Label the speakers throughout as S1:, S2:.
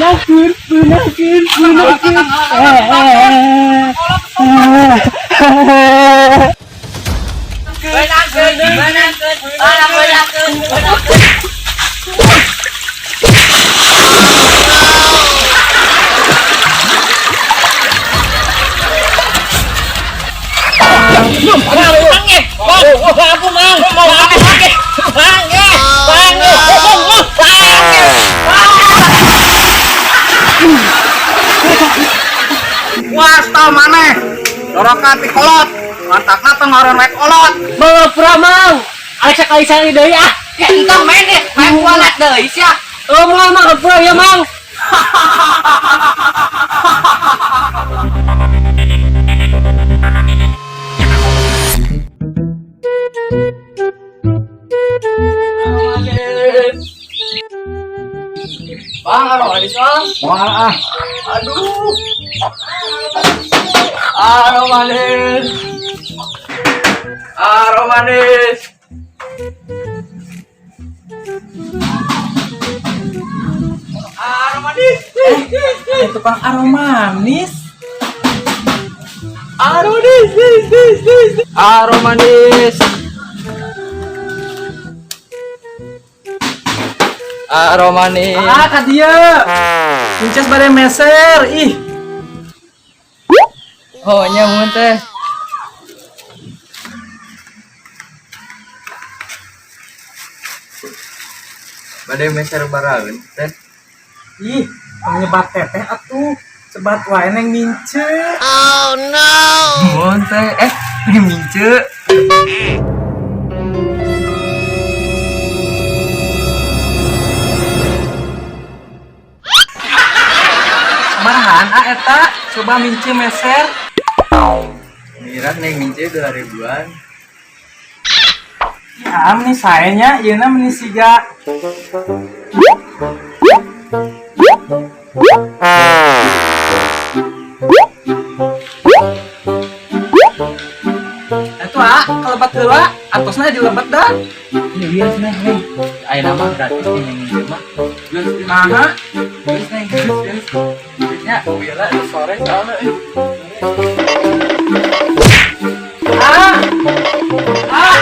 S1: Beunangkeun, beunangkeun, beunangkeun.
S2: Beunangkeun, beunangkeun, beunangkeun, beunangkeun.
S3: Wasta maneh. Dorokan ti kolot. Mantakna tengoron rek kolot.
S1: Mengapura mang. Alexa kali saya deui ah.
S2: Ya entong main deh, main kualat deui sia.
S1: Oh, mang, mang, hampura ya mang.
S2: Bang, anu manis bang.
S3: Moal ah.
S2: Aduh. Anu manis. Anu manis. Anu manis.
S3: Tukang aromanis.
S2: Anu manis. Anu manis. Anu manis.
S3: Ah, ka dieu. Inces bade meser. Ih,
S2: Oh, nya mun teh. Bade meser baraeun teh.
S3: Ih, penyebat teteh atuh. Sebat wae neng mince.
S2: Mun teh ini mince.
S3: Sabarahan ah eta? Coba mince meser.
S2: Mirak neng mince 2000-an.
S3: Ya, meni saenya ieuna meni siga. Atuh ah, kalebat heula, atosna dilebet dah.
S2: Iya biasa neng neng. Ayeuna mah gratis nih neng mince mah. Geus
S3: Naha?
S2: geus neng geus geus. Geusnya wila sore soalnya euy.
S3: Ah. Ah.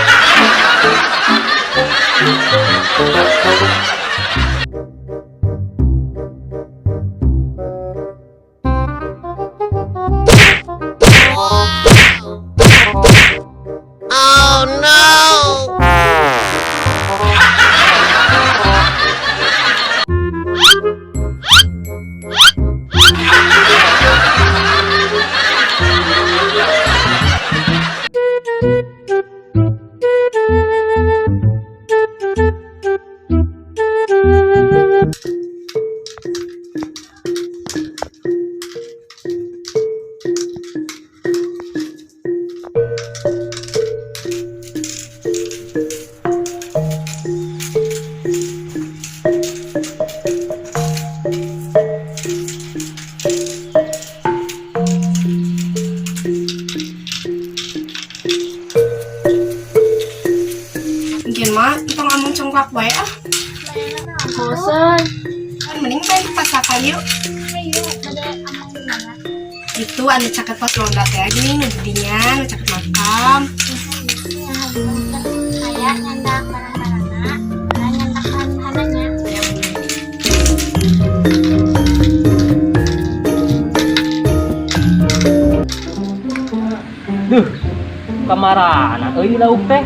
S4: Mungkin mah entong amung congkak wae ah.
S5: Bosan.
S4: Kan mending main ke pasakan yuk.
S5: Ayo, ada amang di mana?
S4: Itu anu caket pos ronda teh gini nu didinya nu caket makam.
S5: Kayak nyandak barang-barangna, kayak nyandak bahan-bahannya.
S1: Duh, kamarana euy lauk teh.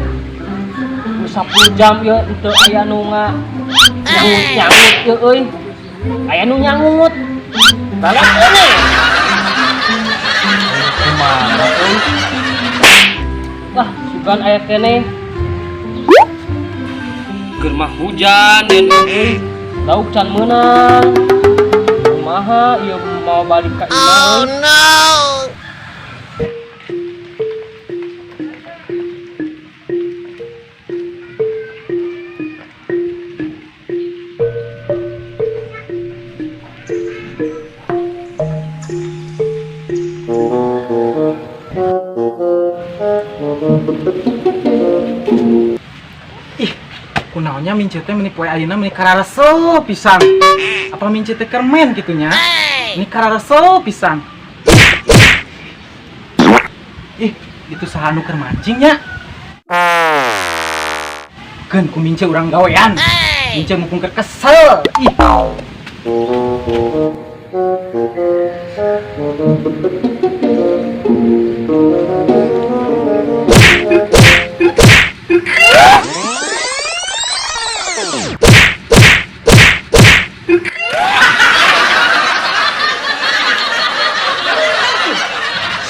S1: Nu 10 jam ieu teu aya nu nyangut ieu euy. Aya nu nyangut. Balak euy. Kumaha euy? Wah, sugan aya keneh. Keur mah hujan yen euy. Lauk can meunang. Kumaha ieu mau balik ka imah euy.
S3: Ih, kunaonnya mince teh meni poe ayeuna meni kararesep pisan. Apa Mince teh keur maen kitu nya? Ini kararesel pisan. Ih, itu saha nu keur mancing nya? Keun ku Mince urang gawean. Mince mumpung keur kesel. Ih.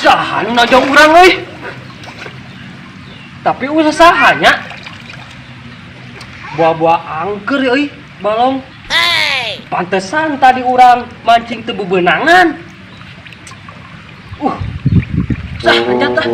S1: Saha nu najong urang euy? Tapi ulah saha nya? Buah-buah angker euy, balong. Pantesan tadi urang mancing teu bebenangan. Sah aja tah.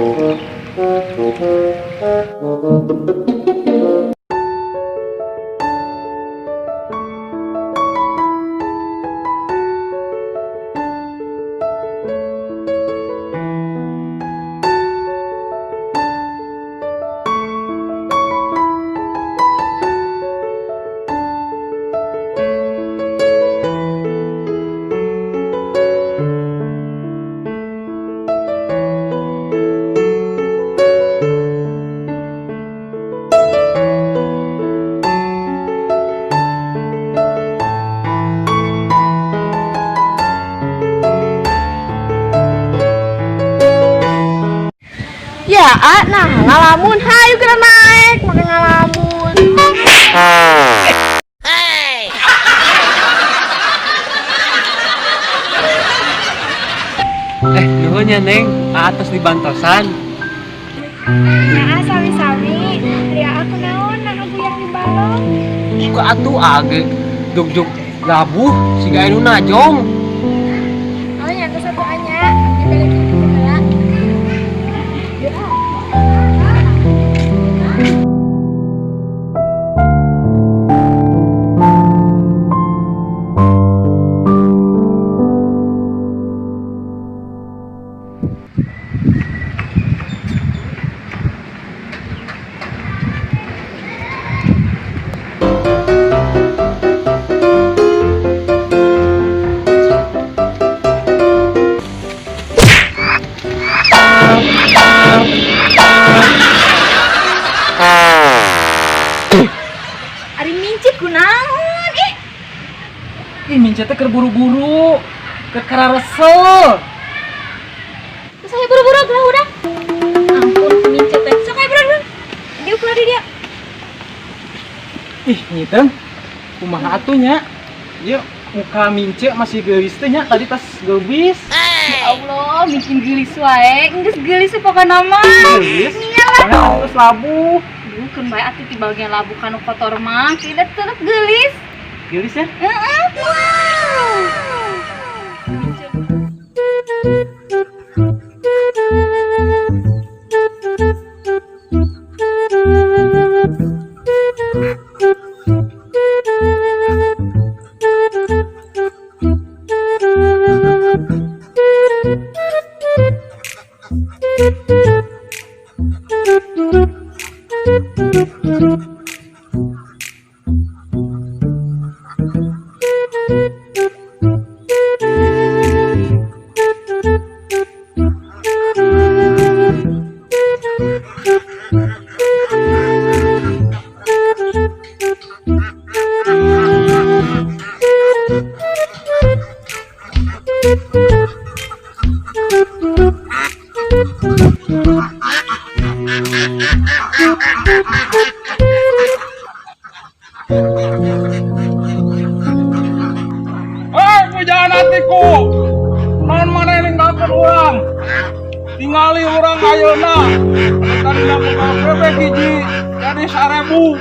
S4: Ya, ah, nah ngalamun, hayu kita naik, makan ngalamun.
S1: Nuhun ya Neng, atas dibantosan.
S5: Nah, sami-sami. Ria aku naon, nah aku yang di balong.
S1: Buka atuh age dugdug labuh siga anu najong.
S5: Oh, nyata satu anya, abdi balik ke heula. Ari Mince kunaon ih.
S3: Ih, Mince teh keur buru-buru, keur kararesel.
S5: Terus saya buru-buru geura udah. Ampun Mince teh. Sok aya buru-buru. Diuk lah di dia.
S3: Ih, nyiteung. Kumaha atuh nya? Ieu muka Mince masih geulis teh nya, tadi tas geulis.
S5: Ya Allah, bikin geulis wae. Geus geulis pokona mah.
S3: Geulis.
S5: Iyalah.
S3: Soalnya terus labuh.
S5: Duh, keun bae atuh ti bagian labuh kanu kotor mah, tidak tetep geulis.
S3: Geulis ya?
S5: Heeh.
S6: Hei, pujaan hatiku. Naon maneh ninggalkeun urang? Tingali urang ayeuna. Tadina boga bebek hiji jadi 1000.